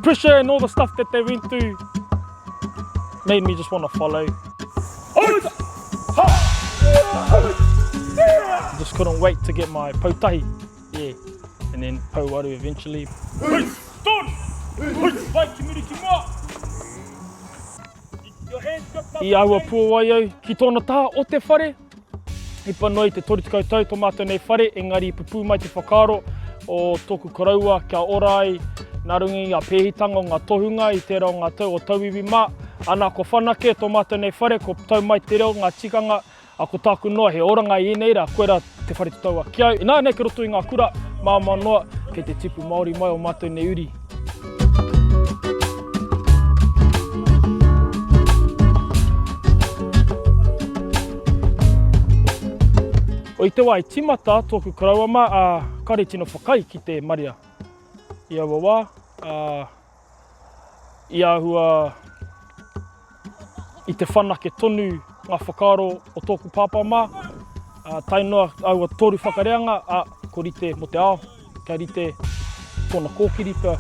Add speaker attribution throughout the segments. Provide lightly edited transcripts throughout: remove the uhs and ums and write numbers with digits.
Speaker 1: pressure and all the stuff that they went through made me just want to follow. Just couldn't wait to get my poutahi, yeah, and then pouaru eventually. I aua puawai au ki tōna taha o te whare, Hipa noa i te 30 tau tō mātou nei whare, engari i pupū mai te whakaaro o tōku koroua kia ora ai nā runga i ngā pēhitanga o ngā tohunga i tērā o ngā tau o tauiwi mā. Ana, kua whanake tō mātou nei whare, kua tau mai te reo, ngā tikanga, ā, ko tāku noa he oranga i ēnei rā, koirā te whare tataua ki au. Ināianei ki roto i ngā kura, māmā noa, kei te tipu Māori mai ō mātou nei uri. I te wā i tīmata tōku koroua mā, ā, kāore i tino whakaae ki te marea i aua wā, ā, i āhua i te whanake tonu ngā whakaaro o tōku pāpā mā, ā, tae noa aua toru whakareanga, ā, ko rite mō te ao, kia rite tōna kōkiri pea,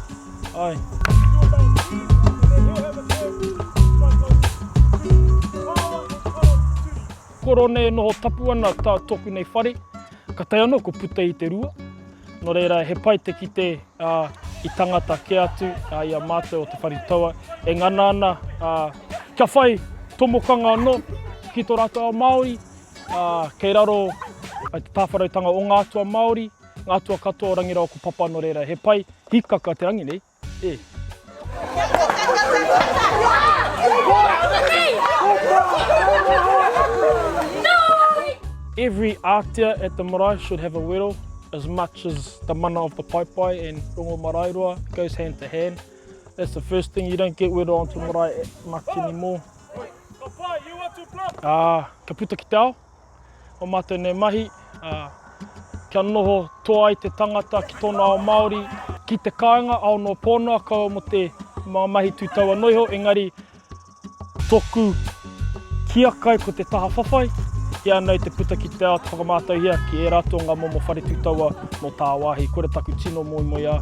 Speaker 1: āe. Korone e noho tapu ana tā tōku nei whare, ka tae anō ko puta i te rua. Nō reira, he pai te kite i tangata kē atu i a mātou o Te Whare Taua e ngana ana kia whai tomokanga anō ki tō rātou ao Māori, kei raro i te tāwharautanga o ngā atua Māori, ngā atua katoa o Rangi rāua ko Papa, nō reira, he pai hīkaka te rangi nei. E. Every ātea at the marae should have a wero as much as the mana of the paepae and rongo maraeroa goes hand to hand. That's the first thing, you don't get wero onto marae much anymore. Ā, ka puta ki te ao. o mātou nei mahi, ā, kia noho toa ai te tangata ki tōna ao Māori, ki te kāinga, ao noa pō noa, kaua mō te mā mahi tū taua noa iho, engari toku hiakai ko te taha whawhai, i a nei te puta ki te ao te whakamātauhia ki ērā atu o ngā momo whare tū taua nō tāwāhi, koira taku tino moemoeā.